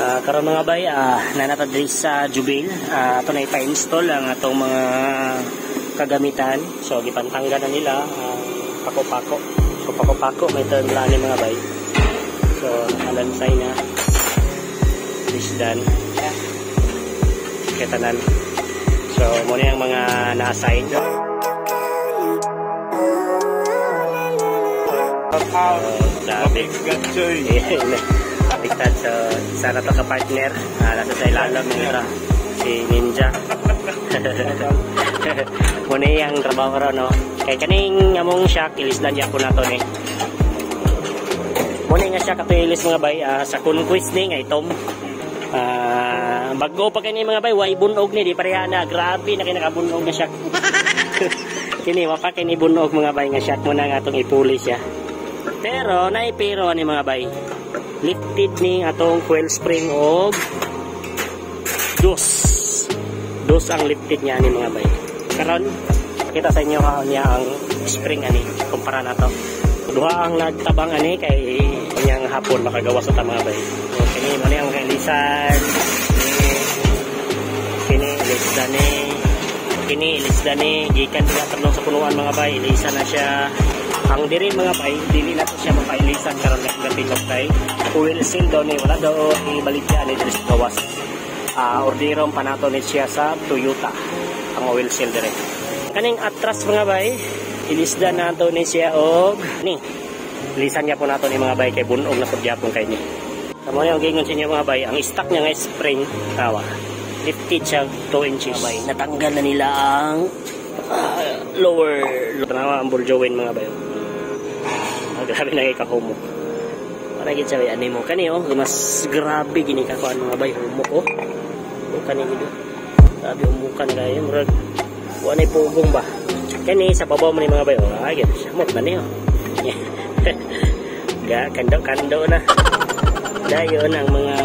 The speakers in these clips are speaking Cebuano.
Karon mga bay, nanata diri sa Jubil. Ato na ipa-install ang atong mga kagamitan. So gipantangga na nila ang pako-pako. So pako-pako may term lang ni mga bay. So nakalansay na. This done. Ketanan. So muna yung mga na-assign. So, grabe. Baliktad. So, isa na to ka-partner. Nasa sa ilalim ng ito. Si Ninja. Muna yung trabaho ron, no? Kaya kaning among shock, ilisdan niya po na to, ni. Muna nga siya kato ilis mga bay. Sa Conquest ni, nga itom. Bago pa kini mga bay, way bunog ni, di pareha na. Grabe na kinakabunog na shock. Kini, wapa kini bunog mga bay nga shock muna nga atong ipuli siya. Pero, naipiro ni mga bay. Lifted ni atong coil spring og dos. Dos ang lifted niya ni mga bay. Karon, pakita sa inyo ha niya ang spring ani kumpara na to. Duha ang nagtabang ani kay niyang hapon makagawa sa ta mga bay. So, kini mo ni ang kailisan. Kini ilisdan ni. Kini ilisdan ni gikan diha padlong sa punuan mga bay, ilisan na siya. Ang diri mga bay, dili na to siya makailisan karon nga gatilok kay oil seal daw ni wala daw ibaligya ni diri sa gawas. Orderon pa nato ni siya sa Toyota ang oil seal dire. Kaning atras mga bay, ilisdan nato ni siya og ni. Ilisan niya po nato ni mga bay kay bunog na pud gyapon kay ni. Tamo yung gingon sa inyo mga bay, ang stock niya nga spring tawa. Lifted siya 2 inches. Mga bay, natanggal na nila ang lower tanawa ang burjoin mga bay. Grabe na kay kahumok. Para gid sa ani mo kani oh, mas grabe gini ka kuan mga bay humok oh. Oh kani gid. Grabe humukan kayo murag wa nay pugong ba. Kani sa babaw man ni mga bay oh, ay gid samot na niyo. Ga kando-kando na. Dayon ang mga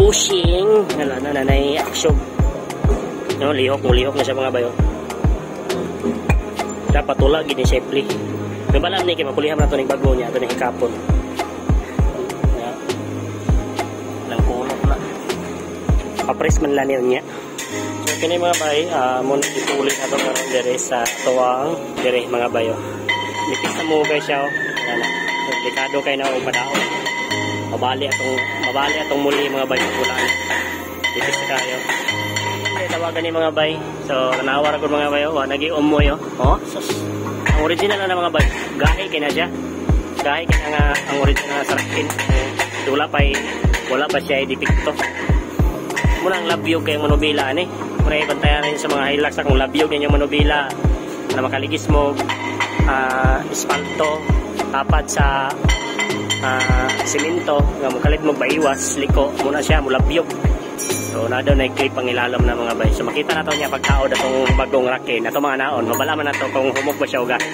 bushing wala na nanay action. No, lihok mo lihok na siya mga bay oh. Dapat tula gid ni safely. Nabalam ni kay mapulihan na to ning bago niya ato ning hikapon. Ya. Lang kulok na. Papres man lang niya. So kini mga bay, mo ipuli na to karon diri sa tuwang diri mga bayo. Nipis na mo kay siya oh. Ana. Delikado kay na og padaon. Mabali atong muli mga bay wala. Nipis na kayo. Ay tawagan ni mga bay. So tanawa ra gud mga bayo, wa nagi umoy oh. Oh, sus. Ang original na mga bay, gahi kay na siya. Gahi kay na nga ang original na sarakin. Wala pa siya depekto. Muna ang labyog kay manubila ani. Muna ibantayan rin sa mga Hilux kung labyog ninyo manubila na makaligis mo espalto tapat sa simento nga mokalit mo baiwas liko muna siya mulabyog. So na daw na clip ang ilalam na mga bay. So makita na to niya pagtaod atong bagong rakin. Ato mga naon, mabala man nato kung humok ba siya o gahi.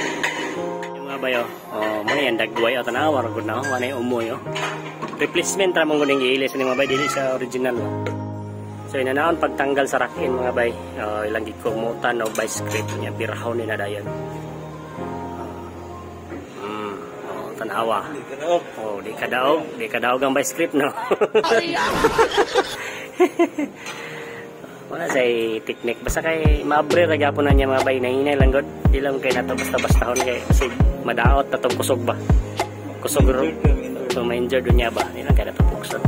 Yung mga bayo, oh, muna yan dagway o tanawa ra gud na wa nay umoy oh. Replacement ra man gud ning giilis ni mga bay dili sa original. So inanaon pagtanggal sa rakin mga bay, oh, ilang gikumutan og vice grip niya birahon ni na dayon. Oh, tanawa. Oh, di ka daog ang vice grip no. Wala say teknik basta kay maabre ra gyapon na niya mga bay, nahinay lang gud. Di lang kay nato basta-bastahon kay kasi madaot na tong kusog ba. Kusog ro. So ma-injured niya ba. Di lang kay nato pugson.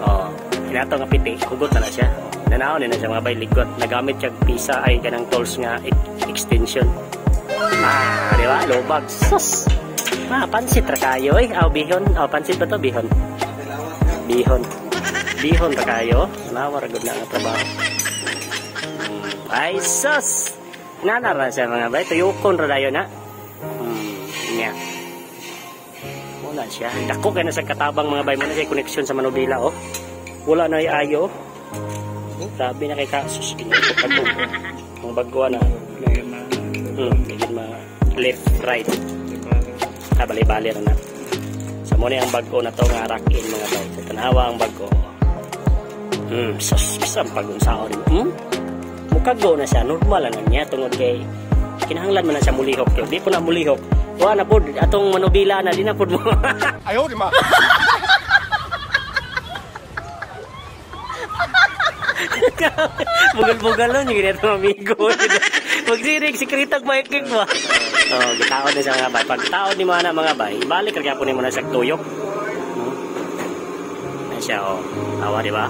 Oh, kinato nga piti, hugot na na siya. Nanaon na siya mga bay, ligot. Nagamit siya pisa ay kanang tools nga extension. Ah, di ba? Lobag. Sus. Ah, pansit ra kayo eh. Aw bihon. Aw pansit ba to bihon? Bihon. Bihon ra kayo. Nawa ra gud na ang trabaho. Ay sus. Nana ra siya mga bay, tuyokon ra dayon na. Nya. Wala siya. Dako kay na sa katabang mga bay, mo na siya connection sa manubila oh. Wala na ayo. Oh, grabe na kay ka sus ginoo. Ang bago na. Medyo ma left right. Ah, bali-bali ra na. So mo ni ang bag-o na to nga rack-in mga bay. So tanawa ang bag-o. Sus bisan pag-unsaon. Mukago na siya, normal lang niya tungod kay kinahanglan man na siya mulihok. Kay di po na mulihok. Wa na pud atong manubila na di na pud mo. Ayaw di ma. Bugal-bugal lang yung ganito amigo. Magsirig, sikritag maikik ba? Oh, gitaon na siya, mga bay. Pag taon ni mga na, mga bay, ibalik ra gyapon nimo na siya tuyok. No? Na siya, oh. Awa, di ba?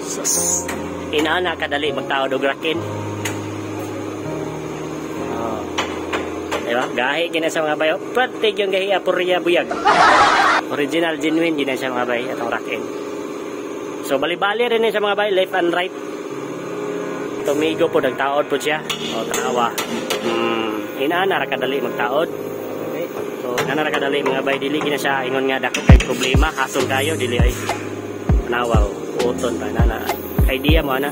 Sus. Inana kadali magtaod og rakin. Oh. Di ba? Gahi gina sa mga bay. Oh. Pwede yung gahi apurya buyag. Original genuine gina siya, mga bay, atong rakin. So bali-bali rin sa mga bay, left and right. Tumigo po, nagtaod po siya. O, tanawa. Inaana ra kadali magtaod. So, inaana ra kadali, mga bay, dili gina siya ingon nga dako kay problema, hasol kayo dili ay. Tanawa, uton pa nana. Idea mo ana.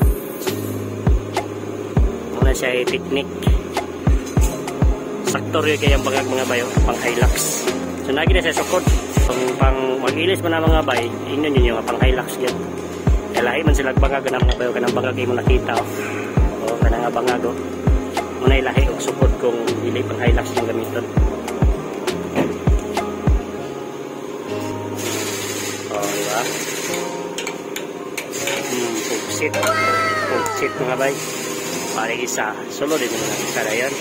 Muna siya ay technique. Sakto rin kayang bangag, mga bayo, pang Hilux. So nagi na siya sukod. Pang mag-ilis mo na, mga bay, ingnon yun yung pang Hilux yun. Kaya man sila bangag na, mga bayo, kanang bangag imo nakita, oh. O kanang nga bangag, oh. Muna ilahi og sukod kung dili pang Hilux yung gamiton. Oh, di ba? Pugsit. Pugsit, mga bay. Pare isa. Solo din mo na isa na yun.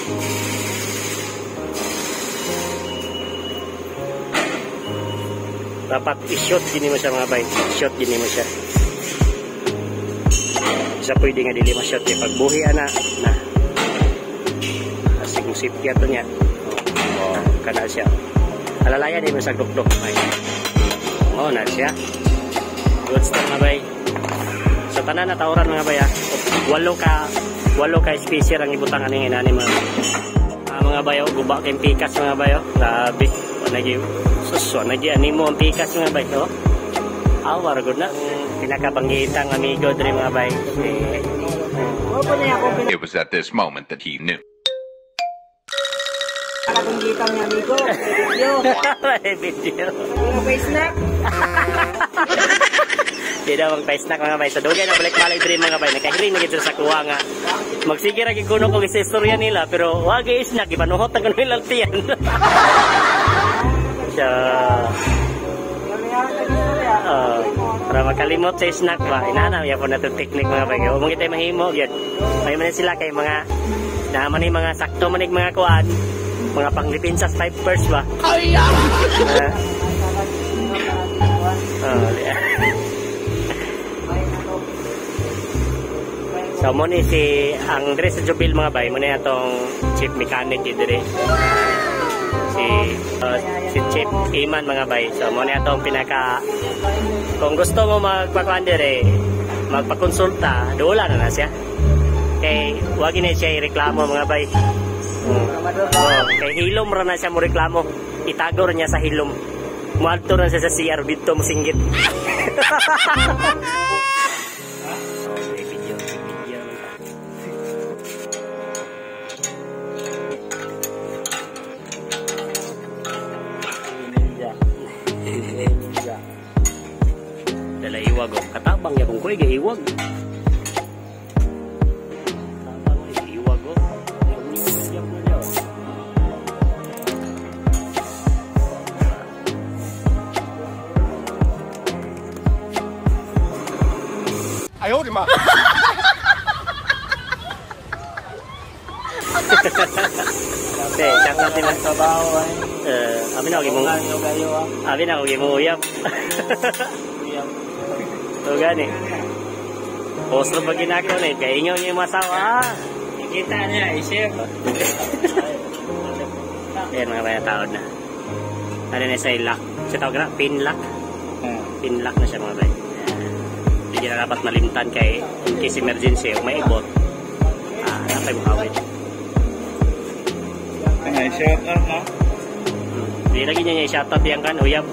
Dapat i-shot gini mo siya, mga bay. I-shot gini mo siya. Isa pwede nga dili ma-shot kay pagbuhi ana na. Asig mo safety ato niya. Oh, kana siya. Alalayan mo sa dukdok, bay. Oh, na siya. Good stuff, mga bay. Sa tanan na tawran, mga bay, ah. Walo ka spacer ang ibutang aning inani mga. Mga bayo, guba kay pikas, mga bayo. Grabe. Nagi sus, nagi animo ang pikas, mga bay, oh. Aw, good na. Pinakabangitang amigo diri, mga bay. It was at this moment that he knew. Pinakabangitang amigo, video. Video. Mga snack. Di daw ang snack, mga bay. Sa dugay na balik-balik diri, mga bay. Nakahiling na gid sa kuha nga. Magsige ra gid kuno kog sa istorya nila pero wa gyud snack, ipanuhot ang kuno ilang tiyan. So, para makalimot sa snack ba, inana ya po na itong technique, mga bay. Huwag mo kita mahimo, yun. May man sila kay mga, naman yung mga sakto manig mga kuan, mga panglipinsas 5 pers ba? Ay! So, mo ni si ang dire sa Jubil, mga bay, mo ni atong chief mechanic dire. Si Chief Iman, mga bay. So mo ni atong pinaka kung gusto mo magpakuan dire, magpakonsulta, dola na na siya. Kay wag na siya ireklamo, mga bay. Oh, kay hilom ra na siya mo reklamo. Itago ra niya sa hilom. Muadto ra siya sa CR didto mo singgit. Video, video. Ninja. Dala iwag, oh. Katabang ya kung kuy iwag. Katabang ya iwag, oh. Ayo di ma. Okay, shout out din Ang trabaho ay. Abi na og imong Kayo ah. Abi na og imong uyab. Uyab. So gani. Post ra ba ginako ni kay ingaw niya yung asawa. Nakita niya, i-share. Ayan, mga bay, taod na. Ano na sa lock? Sa tawag na pin lock. Pin lock na siya, mga bay. Hindi na dapat malimtan kay in case emergency o may ibot. Ah, napay mo hawid. Ay, shout out no? Hindi lagi niya i-shoutout yang kan uyab.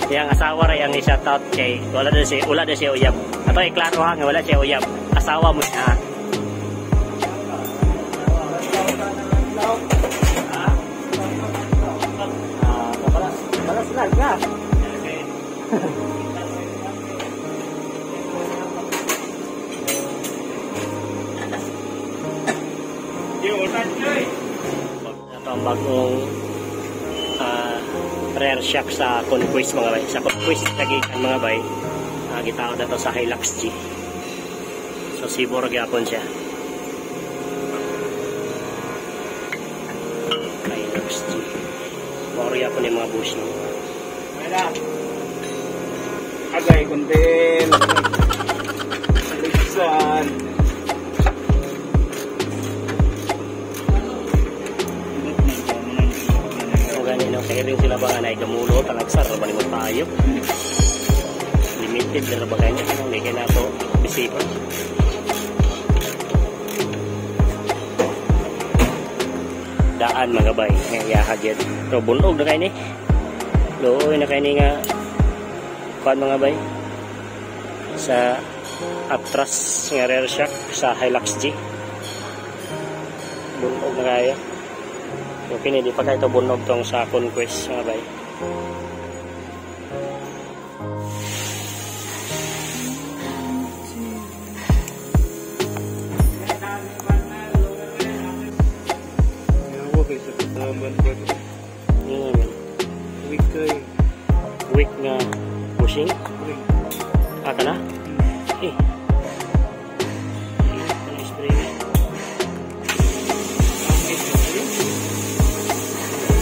Yang asawa ra yang i-shoutout kay wala na siya uyab. Ato ay klaro ha nga wala siya uyab. Asawa mo siya. Ah, wala wala sila ka. Ito ang bagong rare shock sa Conquest, mga bay. Sa Conquest tagikan, mga bay. Gitaon na to sa Hilux G. So Cebu ra gyapon siya. Hilux G. Mao ra gyapon yung mga bushing. Wala. Agay, kunti. Alisan. So gani no, kaya rin sila ba nga naigamulo, talagsar, ba mo tayo. Limited na ba kanya, hindi kaya na ito bisipan. Daan mga bay, yahagit. So bunog na kayo ni. Looy na kayo ni nga kuan mga bay. Sa atras nga rear shock sa Hilux G. Bunog na kayo. So kini di pa kayo ito bunog tong sa Conquest mga bay. Weak nga bushing. Ah, kana? Eh.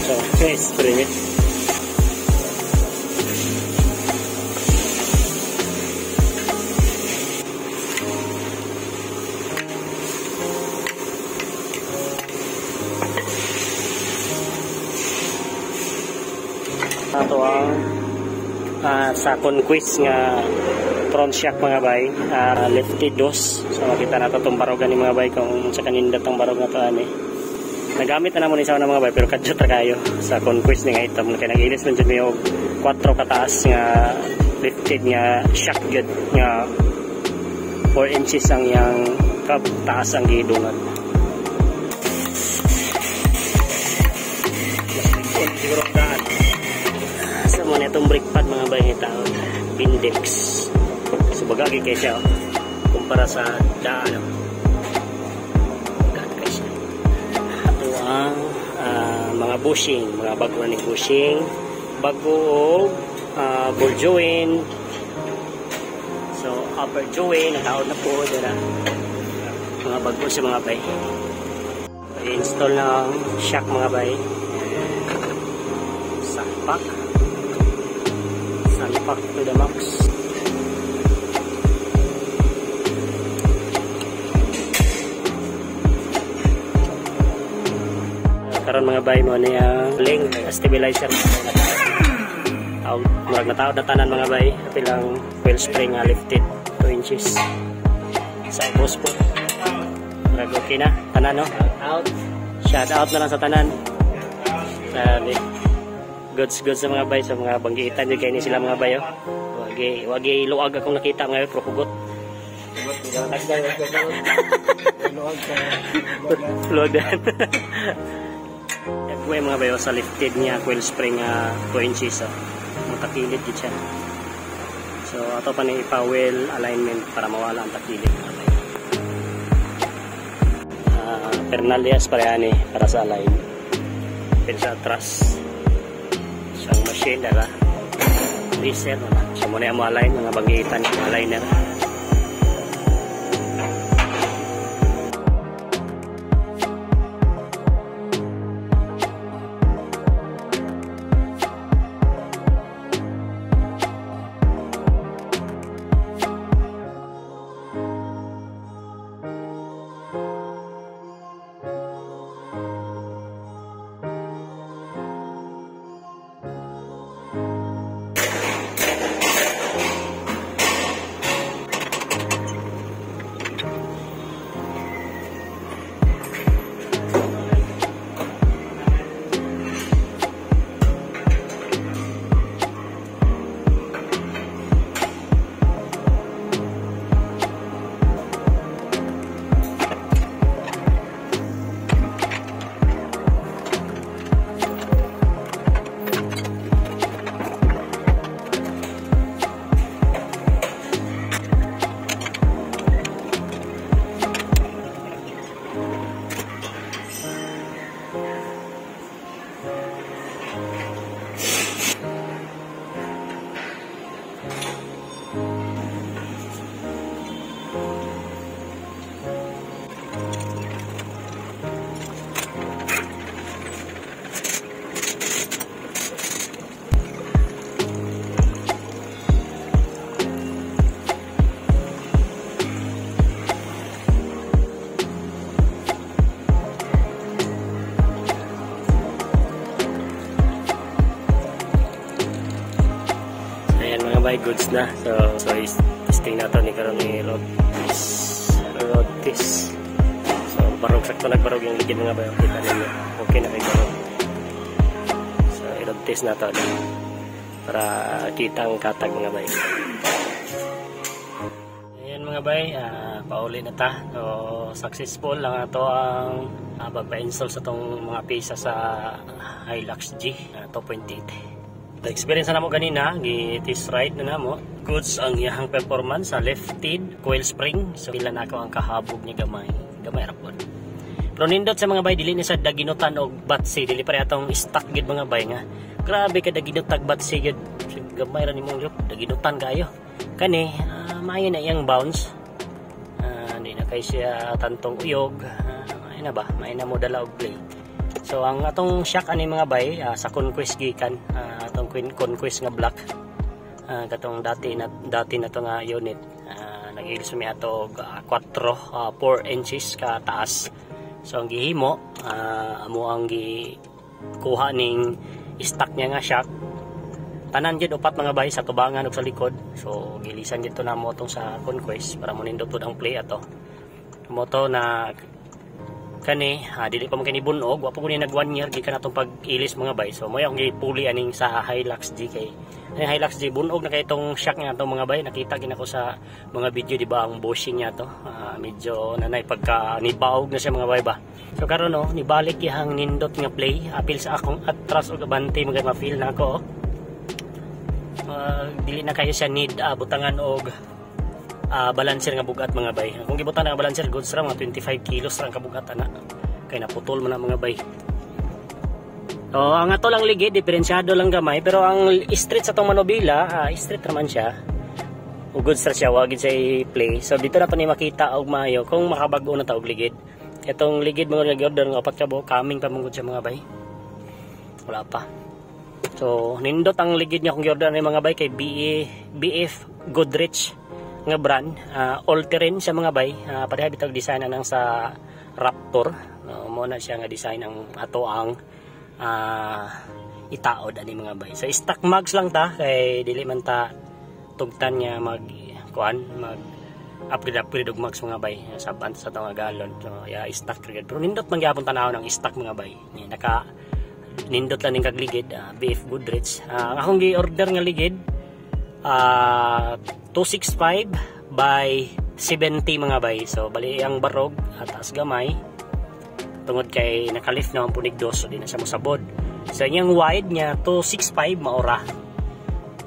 So, spring it. Ato ang sa Conquest nga front shock mga bay, lefty dos. So makita nato itong barogan ni mga bay kung sa kaninda tong barog na to ani. Nagamit na namo ni sa una mga bay pero kadyot ra kayo sa Conquest ni nga item kay nag-ilis man jud mi og 4 kataas nga lifted nga shock gyud nga 4 inches ang iyang taas ang gidungan. Mas ligpon siguro ang daan. Sa mo na itong brake pad mga bay taon Bindex. So bagagi kay siya oh, kumpara sa daan oh. Bagagi kay siya. Ito ang mga bushing, mga bago ni bushing, bago og ball joint. So upper joint nataon na po dira. Mga bago sa mga bay. I-install na ang shock mga bay. Salpak. Salpak to the max. Karon mga bay mo ni ang link stabilizer na murag nataod na tanan mga bay, pilang wheel spring nga lifted 2 inches sa ubos po. Murag okay na tanan no. Out. Shout out na lang sa tanan. Sabi goods goods sa mga bay, sa mga banggitan jud kay ni sila mga bay oh. Wagi wagi luag akong nakita mga bay pero hugot. Luag dan. Nagwe mga bayo sa lifted niya coil spring 2 inches oh. Matakilid gid siya. So ato pa ni ipa-wheel alignment para mawala ang takilid. Pernalias para ani para sa align. Pero sa atras siyang machine dara. Reset wala. So mo na mo align mga banggitan ni aligner. bay, goods na. So testing na to ni karon ni road test. Road test. So barog, sakto nagbarog yung ligid, mga bay. Kita ninyo. Okay na kay barog. So i-road test na to para kita ang katag, mga bay. Ayan, mga bay, pauli na ta. So successful lang ato ang pagpa-install sa tong mga pisa sa Hilux G 2.8. The experience na namo ganina, gi-test ride na namo. Goods ang iyang performance sa lifted coil spring. So pila na ako ang kahabog niya gamay. Gamay ra pod. Pero nindot sa mga bay, dili ni sa daginutan og batsi, dili pare atong stock gid, mga bay, nga. Grabe ka daginutag batsi gid. Gamay ra nimong lip, daginutan kayo. Kani, maayo na iyang bounce. Di na kay siya tantong uyog. Maayo na ba? Maayo na mo dala og play. So ang atong shock ani, mga bay, sa Conquest gikan, atong Conquest nga black, katong dati na to nga unit, nag-ilis mi ato og 4 4 inches ka taas. So ang gihimo, amo ang gi kuha ning stock niya nga shock. Tanan jud upat, mga bay, sa tubangan ug sa likod. So gilisan jud to namo tong sa Conquest para mo nindot ang play ato. Mo to na kani, dili pa man kini bunog, wa pa ko ni nag 1 year gikan atong pag-ilis, mga bay. So mo akong gipuli aning sa Hilux G kay aning Hilux G bunog na kay itong shock nga atong, mga bay. Nakita gid ako sa mga video, di ba, ang bushing niya to, medyo nanay pagka nibaog na siya, mga bay ba. So karon, no, nibalik iyang nindot nga play, apil sa akong atras ug abante, mga ma-feel na ako, oh. Dili na kayo siya need butangan og balancer nga bugat, mga bay. Kung gibutan nga balancer, goods ra mga 25 kilos ra ang kabugat ana. Kay naputol man na, mga bay. So, ang ato lang ligid, diferensyado lang gamay, pero ang street sa tong manobila, street raman siya. Ug goods ra siya, wag sa play. So dito na to ni makita og maayo kung makabag-o na ta og ligid. Itong ligid mga nag-order nga upat ka buok, coming pa man gud siya, mga bay. Wala pa. So, nindot ang ligid niya kung gi-order ni, mga bay, kay BE, BF Goodrich nga brand, all terrain siya, mga bay. Pareha bitag design anang sa Raptor. No, mo na siya nga design ang ato ang itaod ani, mga bay. So stock mags lang ta kay dili man ta tugtan nga mag kuan, mag upgrade upgrade og mags, mga bay, saban sa tong galon. So yeah, stock ra. Pero nindot man gyapon tan-aw ng stock, mga bay. Ni naka nindot lang ning kagligid, BF Goodrich. Ang akong gi-order nga ligid, 265 by 70, mga bay. So bali ang barog at taas gamay tungod kay nakalift na ang punig dos, so di na siya mosabod. So iyang wide niya 265 maora.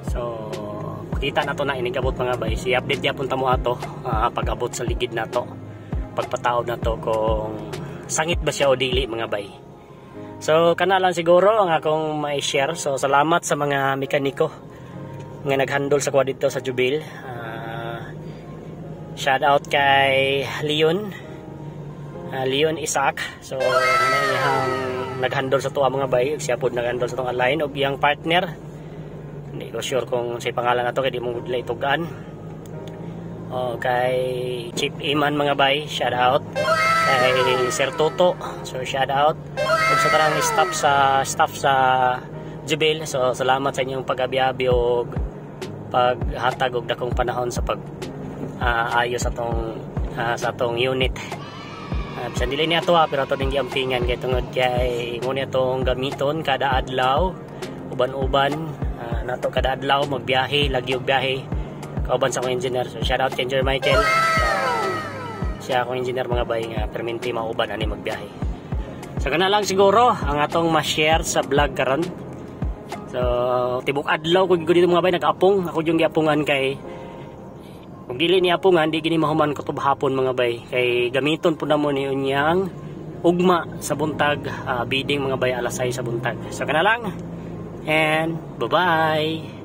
So makita na to na inig abot, mga bay. Si update gyapon ta mo ato pag-abot sa ligid nato. Pagpataod na to kung sangit ba siya o dili, mga bay. So kana lang siguro ang akong mai-share. So salamat sa mga mekaniko nga nag-handle sa kwa dito sa Jubil. Shout out kay Leon. Leon Isaac. So ano iyang nag-handle sa tuwa, mga bay. Siya pod nag-handle sa tong align og iyang partner. Hindi ko sure kung sa pangalan na to kay di mo gudlay tugan. O kay Chief Iman, mga bay, shout out. Kay Sir Toto, so shout out. Ug sa tanang staff sa Jubil, so salamat sa inyong pag-abi-abi og paghatag og dakong panahon sa pag ayos sa atong unit. Bisan dili niya ato pero ato ding giampingan kay tungod kay mo niya atong gamiton kada adlaw, uban-uban nato kada adlaw magbiyahe, lagi og biyahe kauban sa akong engineer. So shout out kay Engineer Michael. Siya akong engineer, mga bay, nga perminti mauban ani magbiyahe. So kana lang siguro ang atong ma-share sa vlog karon. So tibok adlaw ko dito, mga bay, nag-apong. Ako yung giapungan kay kung dili ni apungan, di gini mahuman kutob hapon, mga bay, kay gamiton po na mo ni unyang ugma sa buntag, bidding, mga bay, alas 6 sa buntag. So kana lang and bye bye.